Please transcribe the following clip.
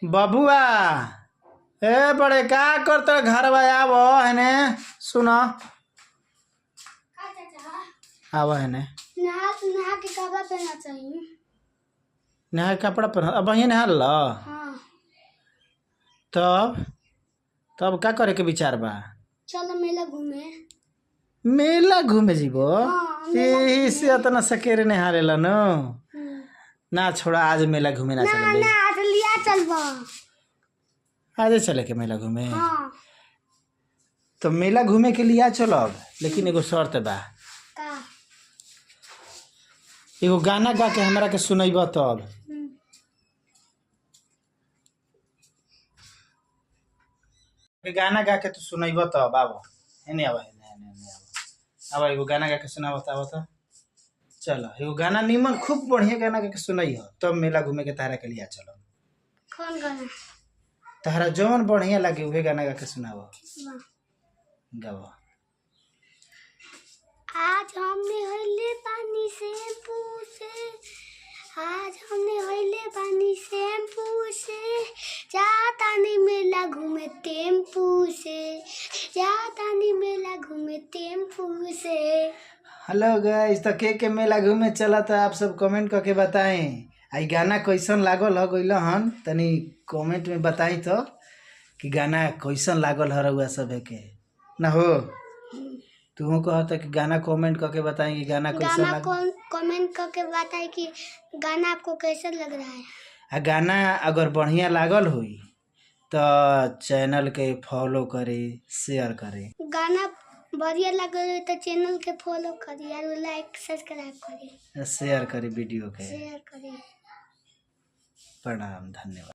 बबुआ, ए बड़े का करत घरवा? आव हेने, सुन। का चाचा? आव हेने। नहा नहा के कपड़ा पहनना चाहिए। नहा के कपड़ा पहन। अब वहीं नहा ल। हाँ। तब तब का करे के विचार बा? चलो मेला घूमे। मेला घूमे जीबो? हाँ, मेला। यही से अतना सकेरे नहा लेला न। ना छोड़ा, आज मेला घूमे ना ना। चले। ना, आज लिया चलबा। आजे चले के मेला घूमे? हाँ। तो मेला घूमे के लिए चलब, लेकिन एगो शर्त बा। का? एगो गाना गा के हमरा के सुनैब तब। गाना गा के तू सुनैब तब। आब एने आब, एने एने एने आब। आब एगो गाना गा के सुनाब त। आब त चल, एगो गाना निमन, खूब बढ़िया गाना गा के सुनैह, तब मेला घूमे के तारा के लिए चलब। कौन गाना? तहरा जौन बढ़िया लागे, उहे गाना गा के सुनाब। वाह। गाब। आज हमने हईले पानी शैम्पू से, आज हमने हईले पानी शैम्पू से, जातानी मेला घूमे टेम्पू से, जातानी मेला घूमे टेम्पू से। हेलो गाइस, तो के के मेला घूमे चला तो आप सब कमेंट करके बताएं। आई गाना कैसन लागल ह गइल हन, तनी कमेंट में बताई तो कि गाना कैसन लागल ह रउआ सब के ना हो। तू कहता कि गाना कमेंट करके बताएं कि गाना कैसन गाना लागल। कौन कमेंट करके बताए कि गाना आपको कैसा लग रहा है। आ गाना अगर बढ़िया लागल होई तो चैनल के फॉलो करी, शेयर करी। गाना बढ़िया लगल तो चैनल के फॉलो करी और लाइक सब्सक्राइब करी। शेयर करी वीडियो के। शेयर करी। प्रणाम, धन्यवाद।